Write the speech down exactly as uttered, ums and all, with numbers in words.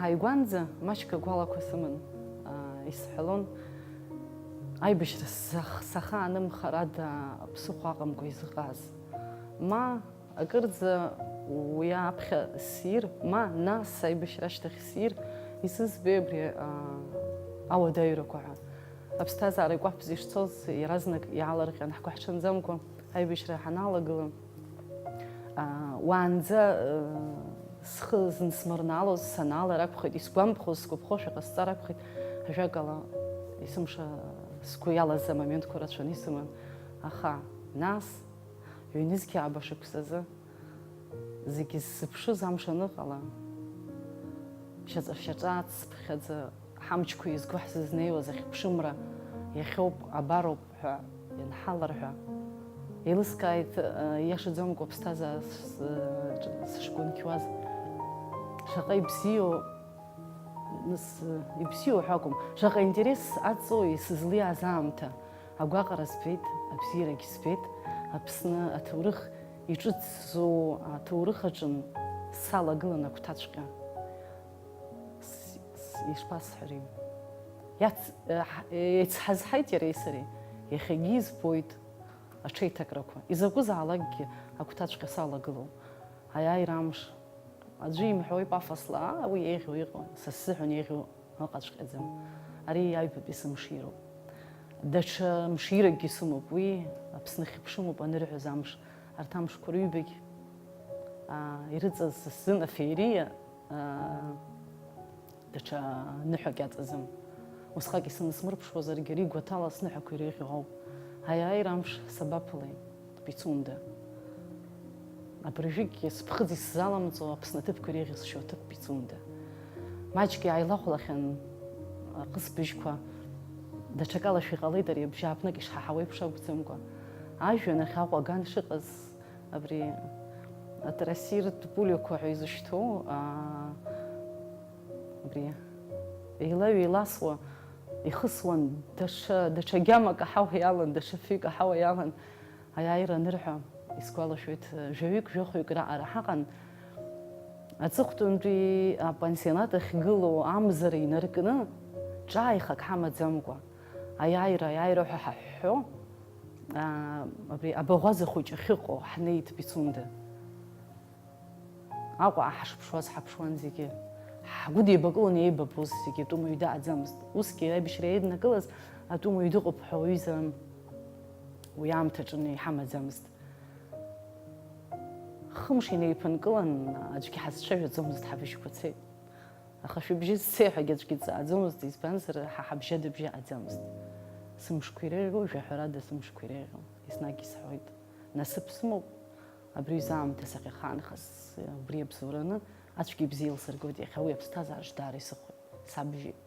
Ааигәанӡа маҷк агәалақәа сыман, аа, исҳәалон, аибашьра сзах-, сахаанымхар ада ԥсыхәа аҟамкәа изыҟаз. Ма акырӡа уи аԥхьа сир, ма нас аибашьра ашьҭахь сир, исызбеи абри, аа, ауадаҩрақәа ҳәа. Аԥсҭазаара икәаԥӡа ишцоз иаразнак иаалырҟьан ҳгәы ҳҽанӡамкәа аибашьра ҳаналагыла. Аа, уаанӡа, э, схы зынсмырнаалоз санаалар акәхеит, исгәамԥхоз, сгәаԥхошәа ҟасҵар акәхеит, ажәакала, есымша сгәы иалаз амоментқәа рацәаны исыман. Аха нас, ҩнызқь ааба шықәсазы, зегьы ззыԥшыз амш аныҟала, шьаҵа-шьаҿа ацԥхьаӡа ҳамчқәа еизго ҳзызнеиуаз ахьыԥшымра иахьоуп, абароуп ҳәа ианҳаларҳәа, еилыскааит, э, ииашаӡамкәа аԥсҭазаара с-, сышгәынқьуаз. Шаҟа ибзиоу, нас, ибзиоу ҳәа акәым, шаҟа интерес аҵои сызлиааз аамҭа, агәаҟра збеит, абзиарагь збеит, Аԥсны аҭоурых иҿыцӡоу аҭоурых аҿын салагылан агәҭаҵәҟьа. С-, с-, ишԥасҳәари? Иац-, э, ҳ-, еицҳазҳаит иареи сареи. Иахьагьы избоит аҽеиҭакрақәа. Изакәызаалакгьы агәҭаҵәҟьа салагылоуп. Аиааира амш. Аӡәы имҳәои пафосла, аа, уи еиӷьу иҟои? Са сзыҳәан еиӷьу ыҟаҵәҟьаӡам. Ари аҩбатәи сымшироуп. Даҽа мширакгьы сымоуп, уи Аԥсны хьыԥшымоуп анырҳәоз амш. Арҭ амшқәа рыҩбагь, аа, ирыҵаз са сзын афеериа, аа, даҽа ныҳәак иаҵаӡам. Усҟак исынсмырԥшуазаргьы, ари гәаҭала сныҳәақәа иреиӷьу ауп. Аиааира амш сабаԥылеи, Пицунда? Абыржәгьы сыԥхыӡ исзаламҵо Аԥсны аҭыԥқәа иреиӷьасшьо аҭыԥ Пицунда. Маҷк иааилахәлахьан аҟысбыжьқәа, даҽакалашәа иҟалеит ари абжьааԥнак ишҳаҳауа еиԥш акәӡамкәа. Ажәҩан ахь Аҟәа аган шыҟаз, абри атрассиртә пулиақәа ҳәа изышьҭоу, аа, абри еилаҩеиласуа ихысуан, даҽа, даҽа гьамак аҳауа иалан, даҽа фҩык аҳауа иалан. Аиааира анырҳәа, исгәалашәоит, жәаҩык, жәохәҩык раҟара ҳаҟан. Аҵыхәтәантәи апансионат ахьгылоу амзара инаркны, ҿааихак ҳамаӡамкәа, аиааира, аиааира ҳәа ҳаҳәҳәо, аа, абри абаӷәаза хәыҷ ахьыҟоу ҳнеит Пицунда. Аҟәа ҳашԥшуаз ҳаԥшуан зегьы. Ҳгәыдеибакылон еибабоз зегьы, атәым уаҩ даҟаӡамызт. Усгьы аибашьра еиднакылаз атәым уаҩ дыҟоуп ҳәа уаҩыза уи аамҭаҿы иҳамаӡамызт. Хымш инеиԥынкылан, аӡәгьы ҳазцәажәаӡомызт, ҳабыжьқәа цеит. Аха шәыбжьы зцеи ҳәагьы аӡәгьы дҵааӡомызт, избанзар, ҳа ҳабжьадабжьы аӡамызт. Сымшқәа иреиӷьу, жәаҳәарада сымшқәа иреиӷьу, еснагь исҳәоит. Насыԥ сымоуп, абри ҩыза аамҭа сахьахаанхаз, убри абзоураны ацәгьа ибзиа илсыргоит иахьа, уи аԥсҭазаараҿ даара исыхәеит, сабжьеит.